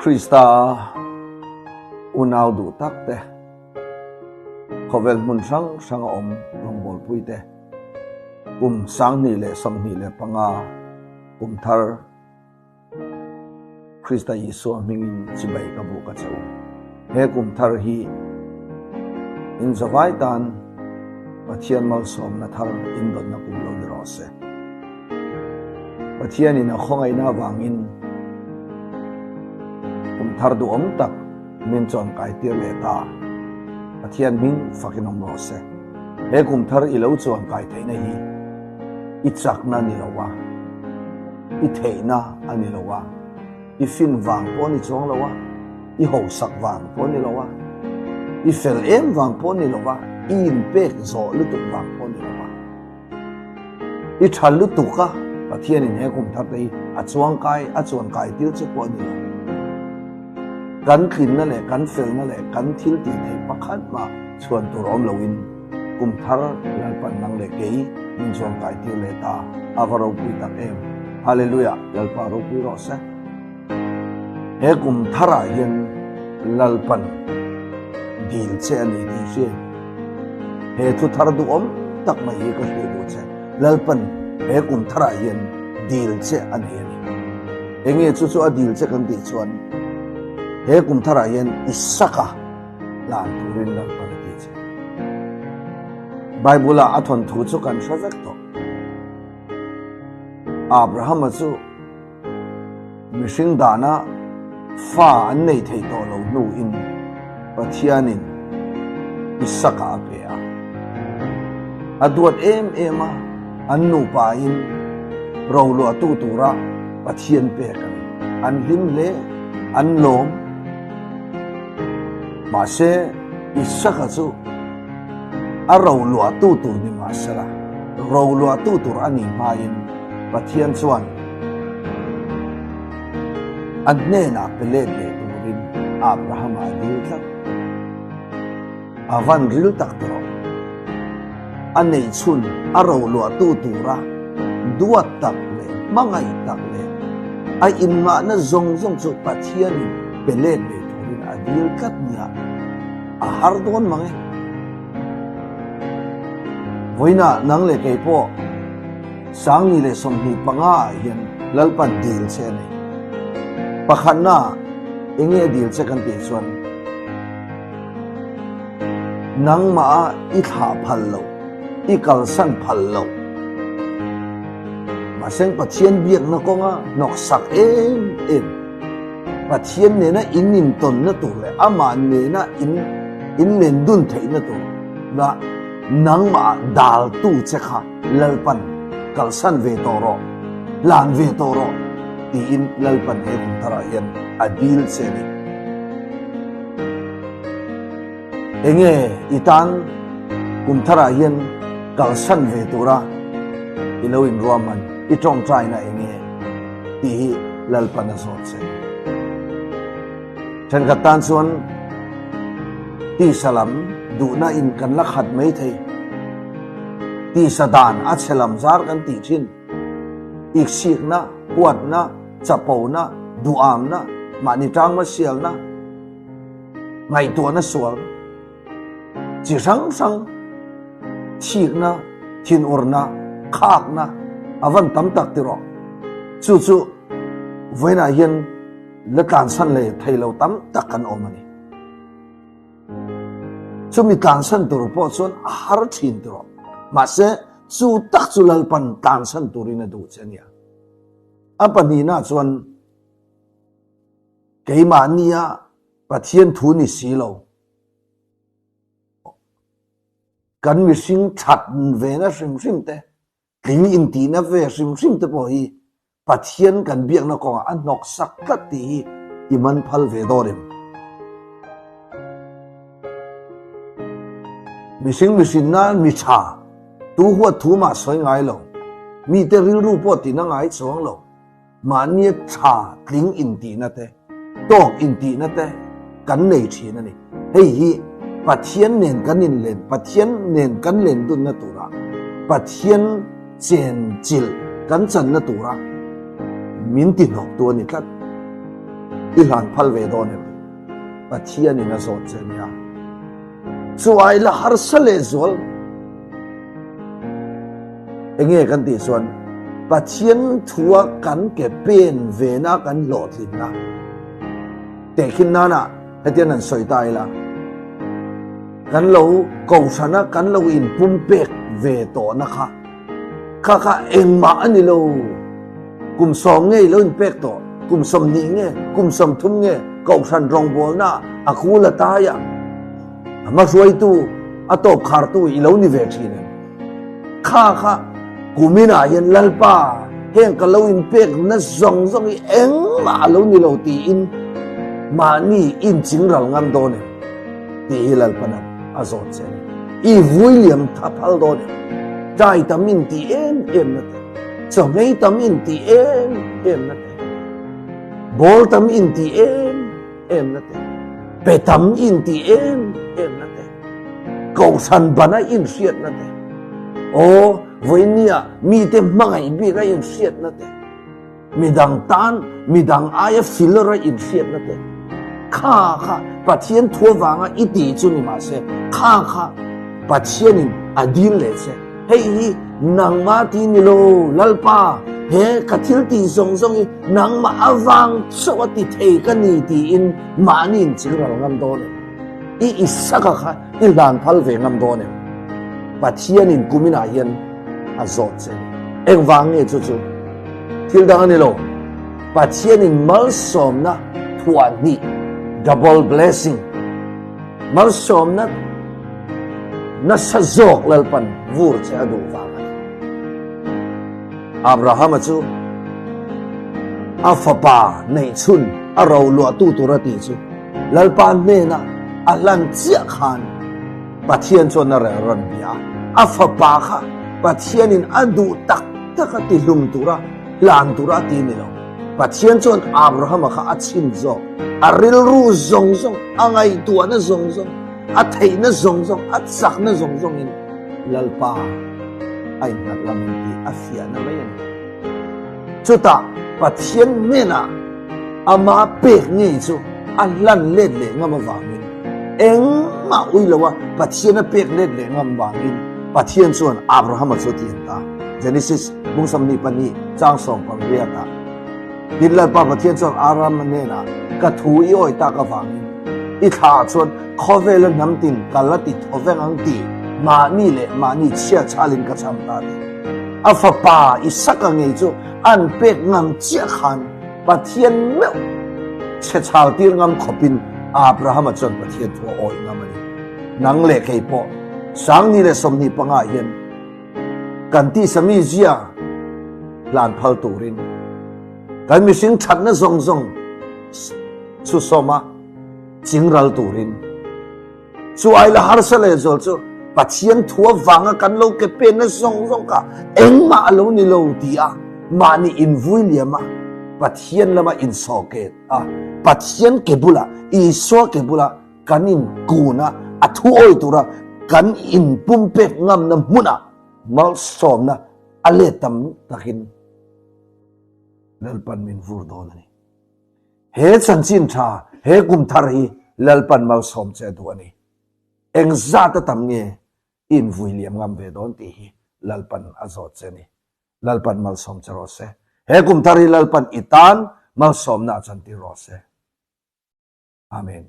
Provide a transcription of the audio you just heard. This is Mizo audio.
Krista unau duh tak te, khawvel hmun hrang hranga awm rawngbawlpui te, kum 2025 kum thar Krista Isua hmingin chibai ka buk a che u. He kum thar hi in zavai tan Pathian malsawmna thar indawnna kum lo ni rawh se. Pathianin a khawngaihna avangin kum thar duhawm tak min chuankai tir leh ta. Pathian hming fakin awm rawh se. He kum thar i lo chuankai theihna hi i chakna ni lo a, i theihna a ni lo a, i fin vang pawh a ni chuang lo a, i hausak vang pawh a ni lo a, i fel em vang pawh a ni lo a, i inpek zawh lutuk vang pawh a ni lo a. I tha lutuk a, Pathianin he kum thar te hi a chuangkai, a chuankai tir che pawh a ni lo. Kan tlinna leh kan felna leh kan thil tih theih pakhat mah chhuan tur awm loin kum thar Lalpan nang leh kei min chuankai tir leh ta, a va ropui tak em. Hallelujah, Lalpa ropui rawh se. He kum tharah hian Lalpan dil che a ni tih hriat. He thu thar duhawm tak mai hi ka hrilh duh che. Lalpan he kum tharah hian dil che a nei a ni. Enge chu chu a dil che kan tih chuan he kum tharah hian Isaka hlan turin Lalpan a ti che. Bible-ah a thawnthu chu kan hre vek tawh. Abrahama chu Mihring dana fa an nei thei tawh lo hnuin Pathianin Isaka a pe a. A duat em em a, an nupain roluahtu tura Pathian pek a ni. An hlim hle, an lawm. Mahse, Isaka chu a roluahtu tur ni mahsela, roluahtu tur a nih hmain Pathian chuan a hnenah pe let leh turin Abrahama a dil tlat. A van ril tak tawh. A neih chhun a roluahtu tura duat tak leh hmangaih tak leh a inngahna zawng zawng chu Pathianin pe let leh turin a dil tlat nia a har dawn mang e. Vawiinah nang leh kei pawh 2025 ah hian Lalpan dil che a nei. Pakhatna eng nge dil che kan tih chuan nangmah i thlah phal loh, i kalsan phal loh. Mahse Pathian biakna kawnga hnawksak em em Pathian nena in intawnna tur leh amah nena in inlendun theihna tur la nangmah daltu che kha Lalpan kalsan ve tawh rawh, hlan ve tawh rawh tiin Lalpan he kum tharah hian a dil che a ni. Enge i tan kum tharah hian kalsan ve tura i lo inruahman, i tawngtaina enge tih hi Lalpan a zawt che. Thenkhat tan chuan tisa lam duhna in kan la khat mai thei. Tisa dan a chhe lam zar kan tih thin. Iksikna, huatna, chapona, duhamna, mahni tangma sialna, ngaihtuahna sual chi hrang hrang, thikna, thinurna, khakna a van tam tak ti rawh. Chu chu vawiinah hian la tlansan leh thei lo tam tak kan awm a ni. Chumi tlansan tur pawh chuan a har thin ti rawh. Mahse, chu tak chu Lalpan tlansan turin a duh che a nia. A pahnihna chuan keimahnia Pathian thu ni si lo. Kan mihring that vena hrim hrim te, tling intihna ve hrim hrim te pawh hi Pathian kan biakna kawngah a hnawk sak tlat tih hi i man phal ve dawn em? Mihring mihrinna mi tha, tu huat thu mah sawi ngai lo, mite rilru pawh tihna ngai chuang lo, mahnia tha tling intihna te, tawk intihna te kan nei thin a ni. Hei hi Pathian nen kan inlen, Pathian nen kan len dunna tura Pathian chen chilh kan channa tura min ti hnawktu a ni tlat. i hlan phal ve dawn em? Pathianin a zawt che nia. Chu ai la harsa leh zual enge kan tih chuan Pathian thua kan ke pen vena kan hlawhtlinna tehkhin nana hetian an sawi ta ila kan lo kohhrana kan lo inpumpek ve tawhna kha Kha kha engmah a ni lo. Kum sawm nge i lo inpek tawh? Kum 20 nge? Kum 30 nge? Kohhran rawngbawlna a kul a tai a, a hmahruaitu, a tawp khartu i lo ni ve thin em? Kha kha kuminah hian Lalpa heng ka lo inpek na zawng zawng hi engmah a lo ni lo tiin mahni inchingral ngam dawn em? Tih hi Lalpa'n a zawt che a ni. I vui liam tha phal dawn em? Ṭai tam in tih em em na te, chawhmei tam in tih em em na te, ball tam in tih em em na te, pe tam in tih em em na te, kohhran bana in hriat na te, aw vawinia mite hmangaih bik a in hriat na te, Midang tan, midang aia filawr a inhriatna te, kha kha Pathian thu avanga i tih chu ni mahse, kha kha Pathianin a dil leh che. Hei hi nangmah ti ni lo, Lalpa, he ka thil tih zawng zawng hi nangmah avang chauh a ti thei ka ni tiin mahni inchingral ngam dawn em? I Isaka kha i hlan phal ve ngam dawn em? Pathianin kuminah hian a zawt che. Engvang nge chu chu? Thil dang a ni lo. Pathianin malsawmna thuah hnih, double blessing, malsawmna nasa zawk Lalpan vur che a duh vang a ni. Abrahama chu a fapa neihchhun a ro luahtu tur a tih chu Lalpa hnena a hlan chiah khan Pathian chuan a rel rawn bia a, a fapa kha Pathianin a duh tak tak a tihlum tura hlan tura a ti ni lo. Pathian chuan Abrahama kha a chhin zawk, a rilru zawng zawng, a ngaihtuahna zawng zawng, a theihna zawng zawng, a chakna zawng zawngin Lalpa a innghat ngam ang tih a fiahna mai a ni. Chutah Pathian hnenah ama pek ngei chu a hlan let leh ngam avangin engmah ui lo a Pathian a pek let leh ngam vangin Pathian chuan Abrahama chu a ti ang ta. Genesis bung 22 chang 18 ah Tin Lalpa Pathian chuan Abrahama hnenah ka thu i awi tak avangin i thla ah chuan khawvela hnam tin kal a ti thaw veng ang tih mahni leh mahni chhia chhalin ka cham ta ti. A fapa Isaka ngei chu an pek ngam chiah khan Pathian meuh chhe chhal tir ngam khawpin Abrahama chuan Pathian thu a awih ngam a ni. Nang leh kei pawh 2025 hian kan tisa mi zia hlan phal turin kan mihring thatna zawng zawng chhusawma chingral turin Chu ai la harsa leh zual chu Pathian thu avanga kan lo ke penna zawng zawng kha engmah a lo ni lo ti a, mahni invui liam a, Pathian lama insawhket a, Pathian ke bulah, Isua ke bulah kan inkun a, a thu awi tura kan inpumpek ngamna hmunah malsawmna a let tam takin Lalpan min vur dawn a ni. He chanchin tha, he kum thar hi Lalpan malsawm che a duh a ni. Eng zat a tam nge i invui liam ngam ve dawn tih hi Lalpan a zawt che a ni. Lalpan malsawm che rawh se. He kum thar hi Lalpan i tan malsawmna a chantir rawh se. Amen.